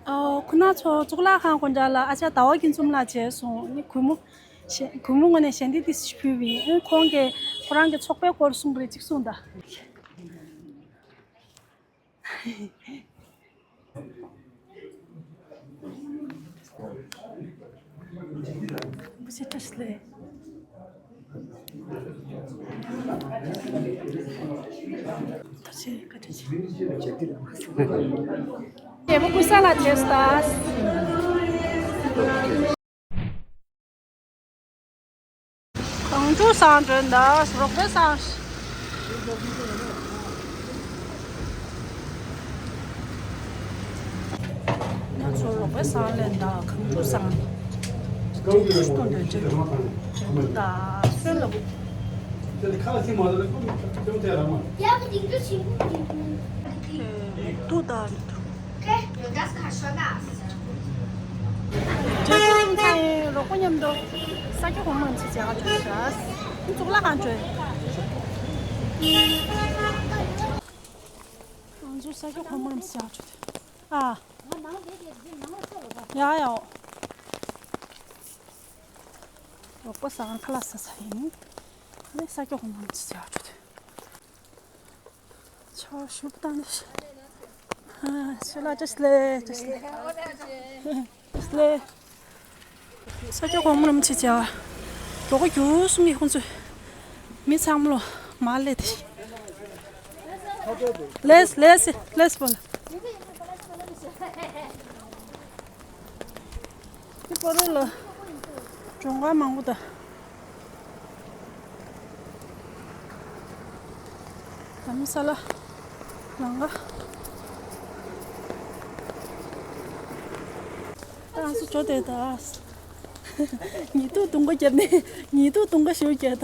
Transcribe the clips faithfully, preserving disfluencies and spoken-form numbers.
ཨོ། ཁོ་ན་ཚོ་གཙུག་ལག་ཁང་དགོན་པ་ལ་ཨ་ཅག་ཟླ་བ་དགེ་འཛོམས་ལགས་མཇལ་སོང་། ནི་གུས་མོ་ཞལ་གུས་མོ་ངོས་ནས་ཞལ་འདེབས་ཏོག་ཙམ་ཕུལ་བ་ཡིན། ཁོང་གིས་ཁོ་རང་གི་ཚོགས་པའི་སྐོར་གསུངས་པ་རེད། ཅིག་གསུངས་དང་། བཀྲ་ཤིས་བདེ་ལེགས། བཀྲ་ཤིས་བདེ་ལེགས། རྒྱལ་པོ་ཀུན་བཟང་ལགས་མཇལ་སོང་། གངས་ཕྲུག་བཟང་འགྲོ་ད། རོགས་པའི་བཟང་། ང་ཚོ་རོགས་པའི་བཟང་ལེན་ད། གངས་ཕྲུག་བཟང་། ཅིག་ཏུ་འདོད་ཅིག་ཏུ་ད་སོན་ལ། ཏུ་ད། རྒྱལ་པོ་ཚང་ཡི་རོགས་པ་མཉམ་དུ་ས་སྐྱ་གོང་མ་རིན་པོ་ཆེ་མཇལ་ཁ་འགྲོ་ཤག་གཙུག་ལག་ཁང་འགྲོ། ང་ཚོ་ས་སྐྱ་གོང་མ་རིན་པོ་ཆེ་མཇལ་ཁ་འགྲོ། ཨ། ཡ་ཡ། རོགས་པ་བཟང་ཁ་ལག་ཟ་ས་ཡིན། ནི་ས་སྐྱ་གོང་མ་རིན་པོ་ཆེ་མཇལ་ཁ་འགྲོ། ཆར་ཞུབ་བཏང་ནས། ཨ། ཤི་ལ་བཀྲ་ཤིས་བདེ་ལེགས། བཀྲ་ཤིས་བདེ་ལེགས། བཀྲ་ཤིས་བདེ་ལེགས། ས་སྐྱ་གོང་མ་རིན་པོ་ཆེ་མཇལ་ཁ་འགྲོ་གི་ཡོད་གསུང་གི། ཁོང་ཚོས་མི་ཚང་མ་ལོ་མར་སླེབས་ཏེ། ལེས་ལེས་ལེས་པོ་ལ། དེ་པ་རོ་ལ་གྲོང་ཁྱེར་མང་པོ་དང་། དྷ་རམ་ས་ལ་ལམ་ཁ། ཨ་སུ་ཇོ་དེ་ད། ཉི་གདུགས་དུང་དཀར་བརྒྱབ་ནས། ཉི་གདུགས་དུང་དཀར་ཞེ་པོ་བརྒྱབ་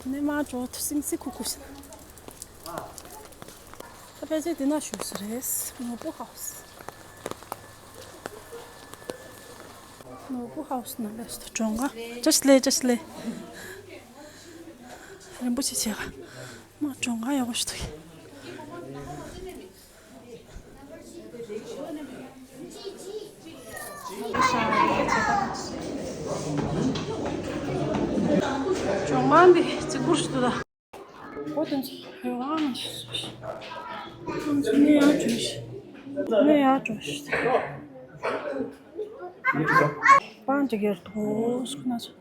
ད། ནས་མར་འགྲོ་དུས་སིང་སིང་ཁུག་ཁུག་ཤིག་ད་ཕལ་ཆེར་འདི་ན་བཞུགས་ས་རེད། ནོར་བུ་ཧའུ་སི། ནོར་བུ་ཧའུ་སི་ནང་ལ་གྲོང་ཁྱེར། བཀྲ་ཤིས་བདེ་ལེགས། བཀྲ་ཤིས་བདེ་ལེགས། རིན་པོ་ཆེ་མཇལ་ཁ། མ་གྲོང་ཁྱེར་ཡག་པོ་ཞིག་འདུག་གྲོང་ཁྱེར་འདི་རྫིག་པོ་ཞིག་འདུག་ད། སྒོ་དེ་ཚོ་བོད་ཁང་ནང་བཞིན་བཟོས་ཤག་ཁོང་ཚོ་གནས་ཡག་བྱོས་ཤག་གནས་ཡག་བྱོས་ཤག་པང་ཅིག་ཡར་དོ་སོང་ན་ཚོ།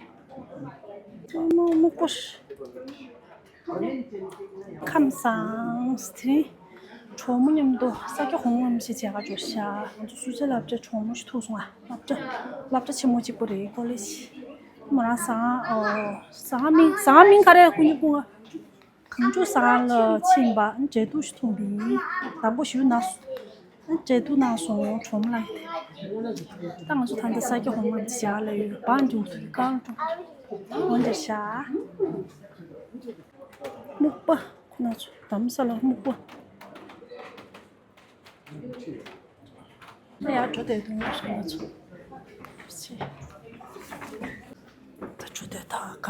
ཨ་མ་སྨུག་པོ་ཞིག་ཁམས་བཟང་། དེ་རིང་གྲོགས་མོ་མཉམ་དུ་ས་སྐྱ་གོང་མ་རིན་པོ་ཆེ་མཇལ་ཁ་འགྲོ་ཤག་ང་ཚོ་སུ་ཇཱ་སློབ་གྲྭའི་གྲོགས་མོ་ཞིག་ཐུག་སོང་ང་། སློབ་གྲྭ་སློབ་གྲྭ་ཆེན་མོ་གཅིག་པོ་རེད། ཀོ་ལེཇ། མོ་རང་ཟ་ཁང་། ཨོ། ཟ་ཁང་མིང་། ཟ་ཁང་མིང་ག་རེ། སྐུ་ཉིད་སྐུ་ང་། གངས་ཕྲུག་ཟ་ཁང་ལ་ཕྱིན་པ། འབྲས་ཐུག་ཞིག་འཐུང་པ་ཡིན། དང་པོ་ཞུ་ན། འབྲས་ཐུག་གནང་སོང་གྲོགས་མོ་ལ། ད་ང་ཚོ་ད་ལྟ་ས་སྐྱ་གོང་མ་རིན་པོ་ཆེ་མཇལ་ལ་ཡོད། བང་འདི་འུ་ཐུག་གི་གང་འགྲོ། འོན་ཏེ་ཤ། སྨུག་པ། ཁོ་ན་ཚོ་དྷ་རམ་ས་ལ་སྨུག་པ། ད་ཡར་འགྲོ་བསྡད་འདུག་ང་ཚོ། ད་འགྲོ་བསྡད་ད་ག་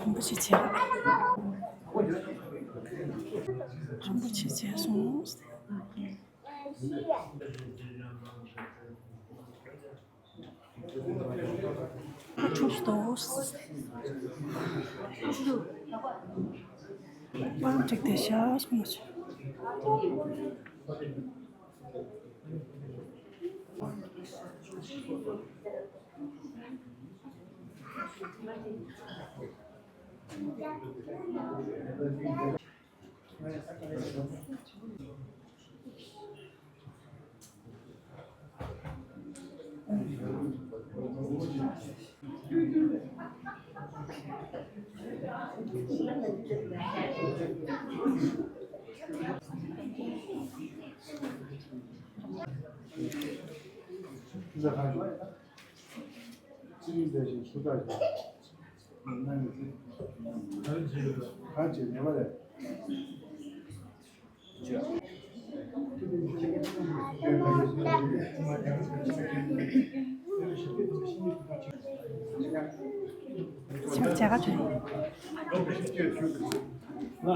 རིན་པོ་ཆེ་མཇལ། རིན་པོ་ཆེ་མཇལ་སོང་། ཨ་ཁྲུས་ཏོ། པང་བསྒྲིགས་ཏེ་བཞག་སོང་ན་ཆ། ད་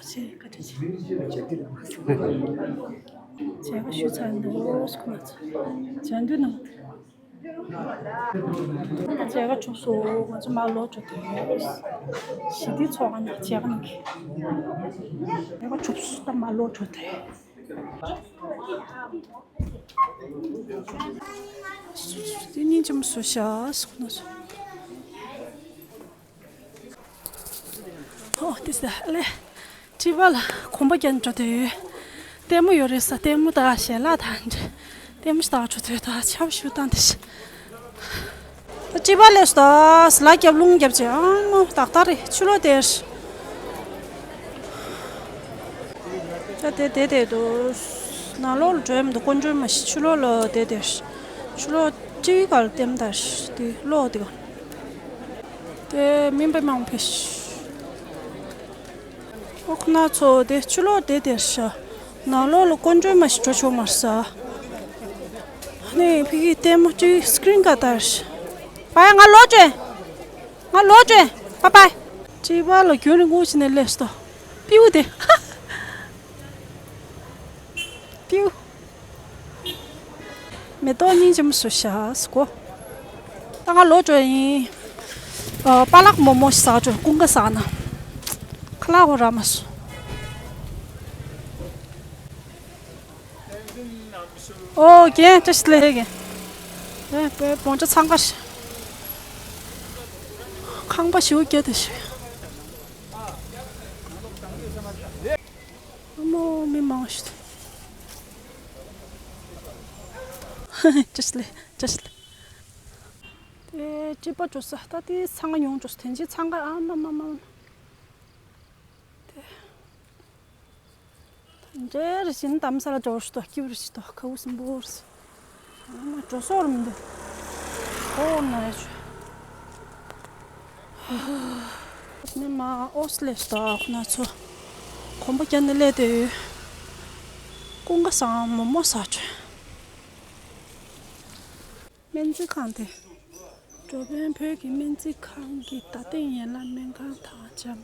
ཆེ་ཁ་ཆེ་ཆེ། བྱས་པ་ཞུ་ཚར་འདུག་ཁོ་ན་ཚོ། བྱས་འདུག་ན། ད་མཇལ་ཁ་གྲུབ་སོང་། ང་ཚོ་མར་ལོག་འགྲོ་དུས། ཞི་བདེའི་ཚོགས་ཁང་ནང་མཇལ་ཁ་གནང་གི། མཇལ་ཁ་གྲུབ་སོང་། ད་མར་ལོག་འགྲོ་དུས། དེ་སྙིང་རྗེ་མོ་བཟོས་ཤག་སོང་ན་སོང་། ཨོ་དེ་ཟ་ལེ། སྤྲིན་པ་ལ་གོམ་པ་རྒྱག་འགྲོ་དུས། ལྟད་མོ་ཡོད་རེད་ས། ལྟད་མོ་དང་ཞལ་ལག་དང་འདྲ། ལྟད་མོ་ཞིག་ལྟ་འགྲོ་དུས་ད་ཆབ་ཞུ་བཏང་དེ་ཤི། ད་སྤྲིན་པ་ལས་སུ་ད་ཟ་ལ་རྒྱབ་རླུང་རྒྱབ་ཅེ་ཨ་མོ་ཏག་ཏག་རེད། ཕྱི་ལོགས་དེར། ད་དེ་དེ་དེ་དུ། ནང་ལོགས་ལ་འགྲོ་ཡམ་དུ་དཀོན་མཆོག་མ་ཤི། ཕྱི་ལོགས་ལ་དེ་དེར། ཕྱི་ལོགས་སྤྲིན་པ་ལ་ལྟད་མོ་ལྟ་དེ་ལོག་དེ་ག་དེ་མིན་པའི་མང་པོ་ཕེ་ཤི། ཨོ་ཁོ་ན་ཚོ་དེ་ཕྱི་ལོགས་དེ་དེར་ཤ། ནང་ལོགས་ལ་དཀོན་མཆོག་མ་ཞིག་འགྲོ་ཆོག་མར་ས། ནི་ཕི་གི་ལྟད་མོ་ཅིག་སི་ཀྲིན་ག་ལྟར་ཤ། པའི་ང་ལོག་ཅེ། ང་ལོག་ཅེ། པ་པའི། སྤྲིན་པ་ལ་རྒྱུན་རིང་པོ་ཞིག་ནས་སླེབས་སོ། པིའུ་དེ། པིའུ། མེ་ཏོག་སྙིང་རྗེ་མོ་བཟོས་ཤག་སྐོ། ད་ང་ལོག་འགྲོ་ཡིན། ཨ། པ་ལག་མོག་མོག་ཞིག་ཟ་འགྲོ། ཀུན་དགའ་ཟ་ན། ཁ་ལག་འོ་ར་མ་སོ། ཨོ་རྒན་བཀྲ་ཤིས་བདེ་ལེགས། རྒན་བོད་བོང་ཅ་ཚང་ཁ་ཤ། ཁང་པ་ཞིག་བརྒྱབ་དེ་ཤི། ཨ་མོ་མི་མང་ཤི། བཀྲ་ཤིས་བདེ་ལེགས། བཀྲ་ཤིས་བདེ་ལེགས། དེ་སྤྲིན་པ་འགྲོ་ས། ད་དེ་འཚང་ཁ་ཡོང་འགྲོ་ས། དེ་འདྲའི་འཚང་ཁ། ཨ་མ་མ་མ་མ། དེ་ད་འདྲེ་རེ་བཞིན་དམ་ས་ལ་འགྲོ་ས་དོ། སྐྱིབས་རེ་ཞིག་དོ། ཁ་བུ་སིམ་པོ་རེ། ཨ་མ་འགྲོ་སོགས་རེ་མི་འདུག་ཧོ་ན་རེ་ཆུ། ནི་མ་ཨོ་སི་ལེ་སི་དོ་ཁོ་ན་ཚོ། གོམ་པ་རྒྱབ་ནས་སླེབས་དེ་ཡོད། ཀུན་དགའ་ཟ་མོག་མོག་ཟ་བྱོས། སྨན་རྩིས་ཁང་དེ། འགྲོ་ཕན་བོད་ཀྱི་སྨན་རྩིས་ཁང་གི་ད་ཐེངས་ཡན་ལག་སྨན་ཁང་དང་འཇམ་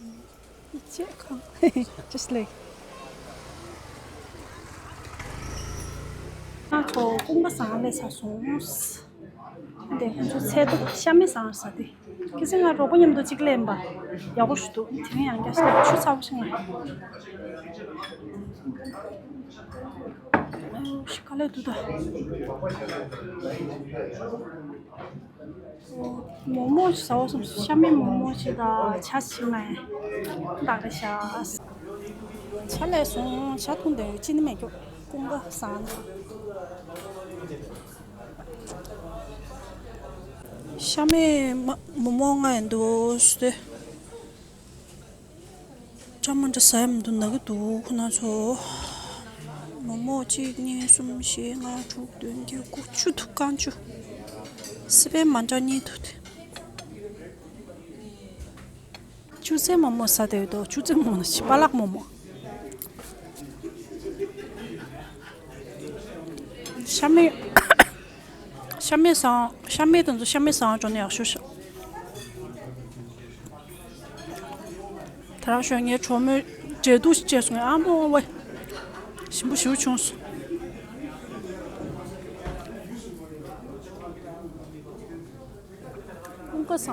དབྱེ་དཔྱད་ཁང་། བཀྲ་ཤིས་བདེ་ལེགས། ང་ཚོ་ཀུན་དགའ་ཟ་སླེབས་ཚར་སོང་། འདི་ང་ཚོ་ཚལ་དུ་ཤ་མེད་ཟ་ཟ་དེ། ཁྱེད་ཚོའི་ང་རོགས་པ་མཉམ་དུ་གཅིག་ལེན་པ་ཡག་པོ་ཞིག་འདུག་དེ་རིང་ཡང་བསྐྱར་ཞིག་ཆུ་ཚ་པོ་ཞིག་ང་། ཨོ་ཤི་ཁ་ལས་འདུག་ད། མོག་མོག་ཞིག་ཟ་བ་སོང་། ཤ་མེད་མོག་མོག་ཞིག་དང་ཇ་ཞིག་ང་། བདག་རེ་ཤ། ཇ་ལས་སོང་། ཇ་འཐུང་དེ་ཅི་ནི་མེད་ཀྱོག་ཀུན་དགའ་ཟ་ན། ཤ་མེད་མ་མོག་མོག་ང་ཡིན་འདུག་སྟེ། ཅང་མ་འདྲ་ཟ་ཡ་མི་འདུག་ན་གི་འདུག་ཁོ་ན་ཚོ། མོག་མོག་གཅིག་གཉིས་གསུམ་བཞི་ལྔ་དྲུག་བདུན་བརྒྱད་དགུ་བཅུ་འདུག་རྐང་བཅུ། སི་པན་མ་འདྲ་གཉིས་འདུག་སྟེ། ཆུ་ཚོད་མོག་མོག་ཟ་བསྡད་ཡོད་དོ། ཆུ་ཚོད་མོག་མོག་ཟ། པ་ལག་མོག་མོག་ཤ་མེད། ཤ་མེད་ཟ། ཤ་མེད་དེ་ཚོ་ཤ་མེད་ཟ་འགྲོ་ན་ཡག་ཤོས་ཤག་ད་རང་ཞོན་ངའི་གྲོགས་མོས་འབྲས་ཐུག་ཅིག་བྱས་སོང་། ཨ་མོ་ཝེ། ཞིམ་པོ་ཞེ་པོ་བྱུང་སོང་། ཀུན་དགའ་ཟ།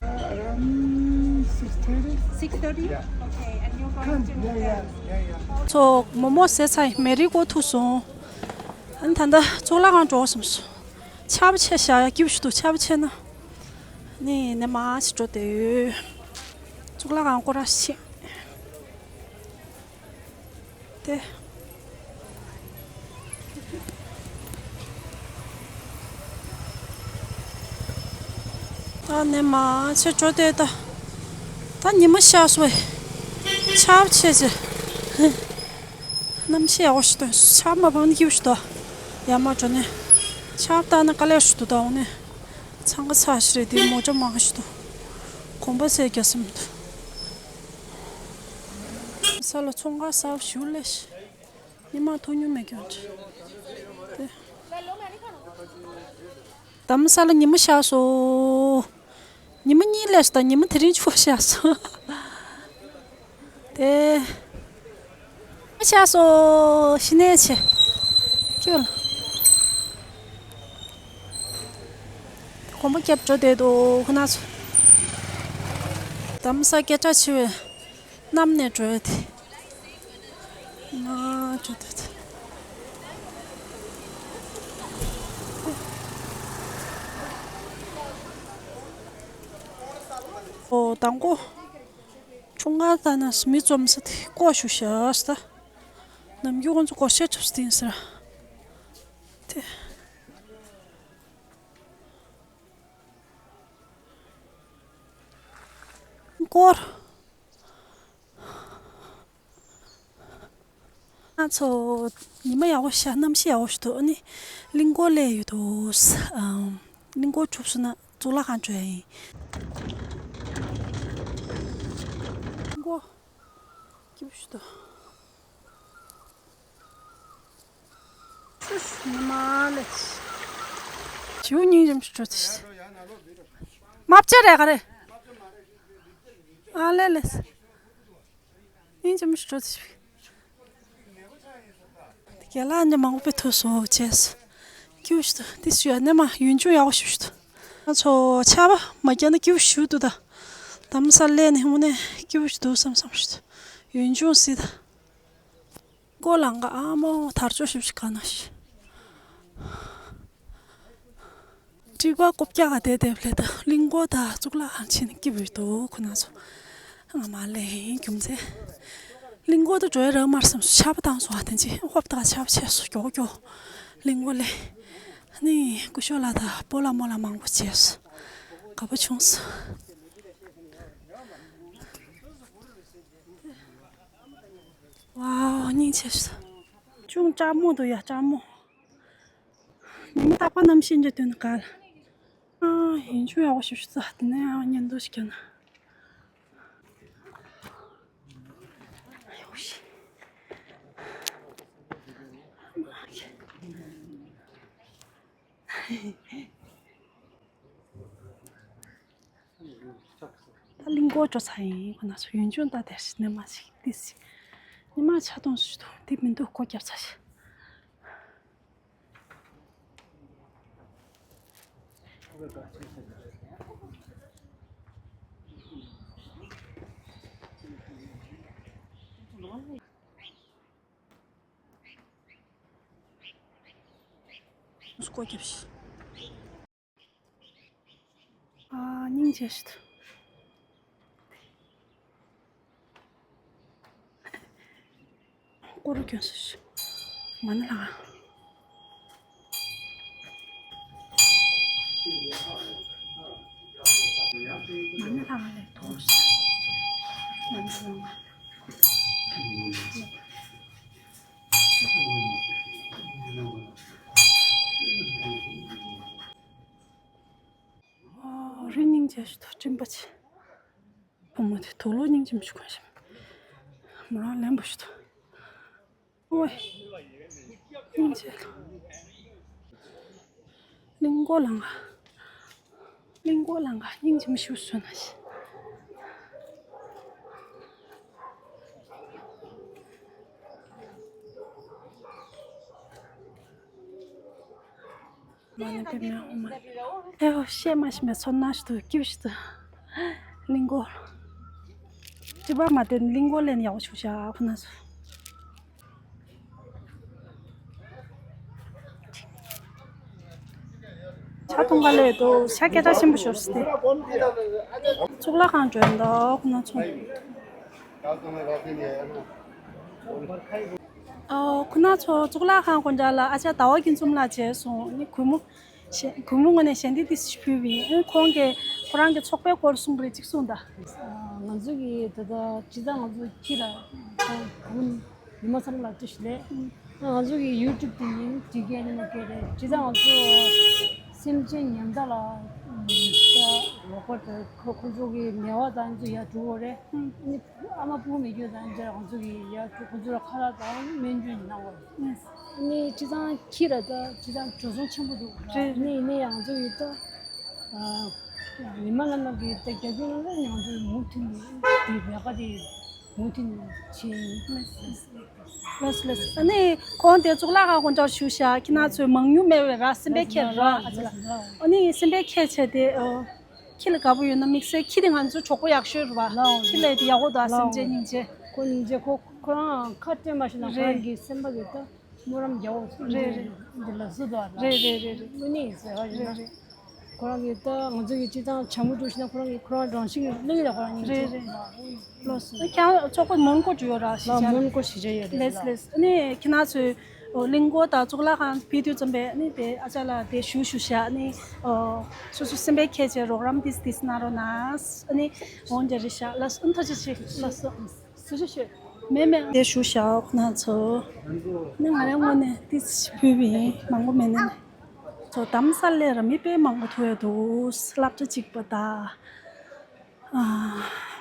Around six thirty? Six thirty? Yeah. Okay, and you're going to yeah, yeah, yeah, yeah. ཚོ་མོག་མོག་ཟས་ཚར་ཡིན། མེ་རི་ཀོ་ཐུག་སོང་། ཨ་ནི་ད་ལྟ་གཙུག་ལག་ཁང་འགྲོ་བསམ་སོང་། ཆར་པ་ཆེ་ཤག་ཡ། སྐྱིད་པོ་ཞིག་འདུག་ཆར་པ་ཆེ་ན། ནི་ནས་མར་ཞིག་འགྲོ་བསྡད་ཡོད། གཙུག་ལག་ཁང་སྐོར་ར་ཞིག་ཕྱིན་ཏེ། ད་ནས་མར་ཕྱིར་འགྲོ་བསྡད། ད་ད་ཉི་མ་ཤར་སོང་བས། ཆར་པ་ཆེ་ཆེ། གནམ་གཤིས་ཡག་པོ་ཞིག་འདུག་ཆར་པ་མ་བབས་ན་སྐྱིད་པོ་ཞིག་འདུག་ཡར་མར་འགྲོ་ནས། ཆར་པ་བཏང་ན་དཀའ་ལས་ཞིག་འདུག་ད་འོང་ནས། འཚང་ཁ་ཚ་ཞིག་རེད། དེ་མོ་ཅག་མང་ཞིག་འདུག་གོམ་པ་ཚད་རྒྱག་སེམས་འདུག་ས་ལ་ཚོང་ཁང་གསར་པ་ཞིག་སླེབས་ཤག་ཉི་མ་ཐུག་མྱོང་མེད་ཀྱང་། དེ། དྷ་རམ་ས་ལ་ཉི་མ་ཤར་སོང་། ཉི་མ་གཉིས་སླེབས་སོང་། ད་ཉི་མ་དེ་རིང་ཕྱུག་པོ་ཤར་སོང་། དེ། ཤར་སོང་། ཞི་གནས་ཆེ། ཁྱོད་ལ། གོམ་པ་རྒྱབ་འགྲོ་བསྡད་འདུག་ཁོ་ན་ཚོ། དྷ་རམ་ས་སྐད་གྲགས་ཆེ་བས། གནམ་ནས་འགྲོ་ཡ་དེ། ང་འགྲོ་དུས། ཨོ། དང་པོ་ཁྱུང་དཀར་ད་ནས་མི་འཛོམས་ས་དེ་བསྐོར་བཞུགས་ཤག་ཟེར། ནམ་རྒྱུན་ཁོང་ཚོ་སྒོར་གཞས་འཁྲབ་ས་དེ་ཡིན་ཟེར། དེ། སྐོར། ང་ཚོ་ཉི་མ་ཡག་པོ་ཤར། གནམ་གཤིས་ཡག་པོ་ཞིག་འདུག་ཨ་ནི་གླིང་སྐོར་སླེབས་ཡོད་འདུག་ཨམ། གླིང་སྐོར་གྲུབ་སོང་ན་གཙུག་ལག་ཁང་འགྲོ་ཡ་ཡིན། གླིང་སྐོར་སྐྱིད་པོ་ཞིག་འདུག་ཉི་མ་ལས། བྱིའུ་སྙིང་རྗེ་མོ་ཞིག་འགྲོ་ཚེ། མ་བྱེད་རེ་ག་རེ། ཨ་ལེ་ལེ། སྙིང་རྗེ་མོ་ཞིག་འགྲོ་ཚེ། རྒན་ལགས་ནི་མང་པོ་ཕེབས་ཐུབ་སོང་བྱས། སྐྱིད་པོ་ཞིག་འདུག་དེ་སུ་ཡ་ནས་མ་ཡུལ་ལྗོངས་ཡག་པོ་ཞིག་འདུག་ང་ཚོ་ཆར་པ་མ་བརྒྱབ་ན་སྐྱིད་པོ་ཞིག་འདུག་ད་དྷ་རམ་ས་ལ་སླེབས་ནས་དངོས་གནས་སྐྱིད་པོ་ཞིག་འདུག་བསམ་བསམ་ཞིག་འདུག་ཡུལ་ལྗོངས་གཟིགས་ད། ཀོ་ལང་ཀ་ཨ་མོ་དར་ལྕོག་ཞིབ་ཞིབ་ག་ན་ཤི། སྤྲིན་པ་ཀོ་བཀྱག་ག་དེ་དེབ་ལེ་ད་གླིང་སྐོར་ད་གཙུག་ལག་ཁང་ཕྱིན་ནས་སྐྱིད་པོ་ཡོད་དོ་ཁོ་ན་ཚོ། ང་མ་ལེ་རྒྱུ་མཚན། གླིང་སྐོར་ད་འགྲོ་ཡ་རག་མར་བསམ་སོང་། ཆར་པ་བཏང་སོང་ཨ་དེ་ཅི་ཧོབ་ད་ཆར་པ་ཆེ་སོང་མགྱོགས་མགྱོགས། གླིང་སྐོར་ལེ། ནི་སྐུ་ཞོགས་ལ་ད་སྤོ་ལ་མོ་ལ་མང་པོ་བྱས་སོང་། དགའ་པོ་བྱུང་སོང་། ཝའོ་སྙིང་རྗེ་ཞིག་ཅུང་སྐྱ་མོ་འདུག་ཡ་སྐྱ་མོ། ཉི་མ་རྟག་པར་གནམ་གཤིས་འདྲ་དོན་ག་ལ། ཨ་ཡིན་ཆུ་ཡག་པོ་ཞིག་ཞུ་ས་དེ་ནས་ཡང་ཉན་འདུག་ཞིག་ཀྱང་ན། ཡོ་ཤི། ད་གླིང་སྐོར་འགྲོ་ཚར་ཡིན། ཁོ་ན་ཚོ་ཡུལ་ལྗོངས་ད་དེར་ནས་མ་ཞིག་ཏི་སི། ཉི་མ་ཆ་གཏོང་སུ་ཞིག་འདུག་དེ་མི་འདུག་སྒོ་བརྒྱབ་ཚར་ཞིག་སྒོ་བརྒྱབ་ཤིག་ཨ་སྙིང་རྗེ་ཞིག་སྐོར་རུ་གྱོན་སོང་ཞིག་མ་ཎི་ལྷ་ཁང་། མ་ཎི་ལྷ་ཁང་ལས་མཐོང་སོང་། མ་ཎི་ལྷ་ཁང་། ཨོ་རི་སྙིང་རྗེ་ཞིག་འདུག་སྤྲིན་པ་ཆེ། བུ་མོ་དེ་དུག་ལོག་སྙིང་རྗེ་མི་ཞིག་གོན་ཞིག་མོ་རང་ལན་པོ་ཞིག་འདུག་ཨོའི། སྙིང་རྗེ་ལ། གླིང་སྐོར་ལང་ག་གླིང་སྐོར་ལང་ག་སྙིང་རྗེ་མི་ཞིག་བཟོས་ན་ཞིག་མ་ཎི་པདྨེ་ཧཱུྃ། ཨེ་ཧོ་བཤད་མ་ཤེས་པའི་ཚོར་སྣང་ཞིག་འདུག་སྐྱིད་པོ་ཞིག་འདུག་གླིང་སྐོར། སྤྲིན་པ་མ་བཏོན་གླིང་སྐོར་ལེན་ཡག་པོ་བྱུང་ཤག་ཁོ་ན་ཚོ། ཇ་འཐུང་ག་སླེབས་འདུག་ཇ་སྐད་གྲགས་ཆེན་པོ་ཤོར་སི་ཏེ། གཙུག་ལག་ཁང་འགྲོ་འདུག་ཁོ་ན་ཚོ། ཨོ་ཁོ་ན་ཚོ་གཙུག་ལག་ཁང་དགོན་གྲྭ་ལ་ཨ་ཅག་ཟླ་བ་དགེ་འཛོམས་ལགས་མཇལ་སོང་། ཨ་ནི་གུས་མོ་གཞན་གུས་མོ་ངོས་ནས་ཞལ་འདེབས་ཏོག་ཙམ་ཞིག་ཕུལ་བ་ཡིན། ཨ་ནི་ཁོང་གིས་ཁོ་རང་གི་ཚོགས་པའི་སྐོར་གསུངས་པ་རེད། ཅིག་གསུངས་དང་། ང་ཚོ་གི་ད་ལྟ་སྤྱིར་བཏང་ང་ཚོ་ཁྱི་ལ་ད་གུས་མོ་ཉི་མ་ཚང་མ་ལ་བཀྲ་ཤིས་བདེ་ལེགས། ང་ཚོ་གི་ཡུ་ཊུབ་དེ་ཡིན་དེ་གའི་ནི་མ་སྐད་རེད། སྤྱིར་བཏང་ང་ཚོ་སེམས་ཅན་ཉམ་ཐག་ལ་ད་རོགས་པ་དང་ཁོ་ཁོ་ཚོ་གི་ནད་པ་དང་ཚོ་ཡར་འགྲོ་བ་རེད། ཨ་ནི་ཨ་མ་སྤུ་གུ་མེད་རྒྱུ་དང་འདྲ་ང་ཚོ་གི་ཡར་འགྲོ་ཁོ་ཚོ་ལ་ཁ་ལག་དང་སྨན་བཅོས་གནང་བ་རེད། ཨ་ནི་སྤྱིར་བཏང་ཁྱི་ལ་ད་སྤྱིར་བཏང་འགྲོ་སོང་ཆེན་པོ་འདུག་རེད། ཨ་ནི་ཡིན་ནའི་ང་ཚོ་ཡི་ད་ཉི་མ་ལ་མ་གི་ད་རྒྱབ་སྐྱོར་གནང་ན་ང་ཚོ་མུ་མཐུད་ནས་དེ་ལས་ཀ་དེ་མུ་མཐུད་ནས་བྱེད་ཡིན། ལགས་སོ་ལགས་སོ། ཨ་ནི་ཁོང་དེ་གཙུག་ལག་ཁང་དགོན་གྲྭར་བཞུགས་ཤག་ཁྱེད་རང་ཚོས་མང་ཉུང་མེད་པའི་ར་སེམས་པའི་ཁྱེར་ར། ཨ་ཅག་ལ་ཨ་ནི་སེམས་པའི་ཁྱེར་བྱས་ཏེ་ཨོ། ཁྱི་ལ་དགའ་པོ་ཡོད་ན་དམིགས་བསལ་ཁྱི་དེ་ང་ཚོ་གྲོགས་པོ་ཡག་ཤོས་རེད་པ། ལའོ། ཁྱི་ལ་དེ་ཡག་པོ་འདུག་ཨ་ལའོ། སེམས་ཅན་སྙིང་རྗེ། ཁོ་སྙིང་རྗེ། ཁོ་ཁོ་རང་ཁ་སྤྲད་མ་ཤེས་ན་ཁོ་རང་རེད་གི་སེམས་པ་གི་ད་སྨོན་ལམ་རྒྱག་འོ་རེད་རེད། འདི་ལ་བཟོ་འདུག་ཨ་ལ། རེད་རེད་རེད་རེད། དངོས་གནས་ཟེར་བ་ཡིན་ན། རེད་རེད། ཁོ་རང་གི་ད་ང་ཚོ་གི་སྤྱིར་བཏང་བྱ་མོ་འགྲོ་ཤེས་ན་ཁོ་རང་གི་ཁོ་རང་རང་བཞིན་གི་བློ་ཡིད་ལ་ཁོ་རང་སྙིང་རྗེ། རེད་རེད། ལགས་སོ། ཁྱེད་རང་ཚོགས་པ་མོན་གྷོ་འགྲོ་ཡོད་ར། ལ་ཞིག་ཆ་མོན་གྷོ་གཞིས་ཆགས་ཡོད་རེད། ལགས་ལགས། ཨ་ནི་ཁྱེད་རང་ཚོས་ཨོ་གླིང་སྐོར་དང་གཙུག་ལག་ཁང་ཕེབས་དུས་ཙམ་པས་ཨ་ནི་དེ་ཨ་ཅག་ལ་དེ་ཞུ་ཞུ་ཤག་ཨ་ནི་ཨོ་སོ་སོ་སེམས་པའི་ཁྱད་ཆོས་རོགས་རམ་ཏིས་ཏིས་གནང་རོགས་གནང་། ཨ་ནི་འོང་འདྲ་རེད་ཤག་ལགས་སོ། ཨ་ནི་ཐུགས་རྗེ་ཆེ། ལགས་སོ། སུ་ཞུ་ཞུ། མེད་མེད། དེ་ཞུ་ཤག་ཁོ་ན་ཚོ། ཨ་ནི་ང་རའི་ངོས་ནས་ཏིས་ཕུལ་བ་ཡིན། མང་པོ་མེད་ན་ནི། ཚོ་དྷ་རམ་ས་ལ་ལ་ར་མི་དཔེ་མང་པོ་ཐུག་ཡོད་འདུག་སློབ་གྲྭ་གཅིག་པ་དང་།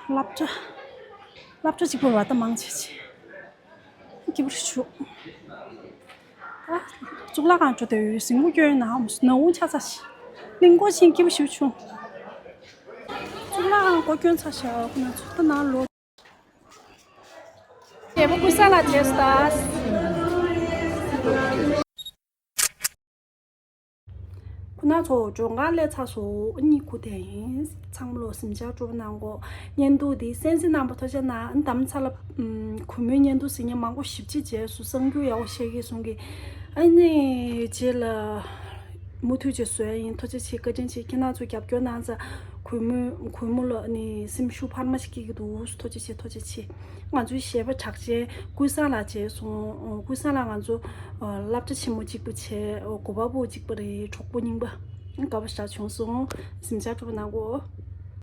སློབ་གྲྭ། སློབ་གྲྭ་གཅིག་པ་བ་ད་མང་ཆེ་ཆེ། སྐྱིད་པོ་ཞུ། ཨ། གཙུག་ལག་ཁང་ཚོ་དེ་ཟིང་མོ་སྐྱོན་ན་ནང་འོང་ཆ་ཚ་ཞིག་གླིང་སྐོར་ཕྱིན་སྐྱིད་པོ་ཞུ་བྱུང་། གཙུག་ལག་ཁང་སྐོར་སྐྱོན་ཚ་ཞག་ཁོ་ན་ཚོ་ད་ནང་ལོ། རྒྱལ་པོ་ཀུན་བཟང་ལགས་བྱས་སོ་ད། ཁོ་ན་ཚོ་སྦྱོང་གར་སླེབས་ཚར་སོང་། ཨ་ནི་ཁུ་དེ་ཡིན། ཚང་མ་ལོ་གཟིམ་འཇག་སྤྲོ་པོ་གནང་གོ། བརྙན་ཐུང་འདི་གསན་གཟིགས་གནང་བ་ཐུགས་རྗེ་གནང་། ཨ་ནི་དྷ་རམ་ས་ལ་གུས་མོའི་བརྙན་ཐུང་གཟིགས་མཁན་མང་པོ་ཞེ་པོ་ཅིག་མཇལ་སོང་། གསར་འགྱུར་ཡག་པོ་བཤད་ཀྱི་གསུང་གི། ཨ་ནི་རྗེས་ལ་མུ་མཐུད་ཅིག་བཟོ་ཡ་ཡིན། ཐུགས་རྗེ་ཆེ། བཀའ་དྲིན་ཆེ། ཁྱེད་རང་ཚོ་རྒྱབ་སྐྱོར་གནང་ཙང་གུས་མོ་གུས་མོ་ལ་ཨ་ནི་སེམས་ཤུགས་འཕར་མ་ཞིག་སྐྱེ་གི་འདུག་ཐུགས་རྗེ་ཆེ། ཐུགས་རྗེ་ཆེ། ང་ཚོའི་གཞས་པ་གྲགས་ཅན་ཀུན་བཟང་ལགས་མཇལ་སོང་། ཀུན་བཟང་ལགས་ང་ཚོ་སློབ་གྲྭ་ཆེན་མོ་གཅིག་པ་བྱས། གོ་པ་པོ་གཅིག་པ་རེད། གྲོགས་པོ་རྙིང་པ། དགའ་པོ་ཞེ་དྲག་བྱུང་སོང་། གཟིམ་འཇག་སྤྲོ་པོ་གནང་གོ།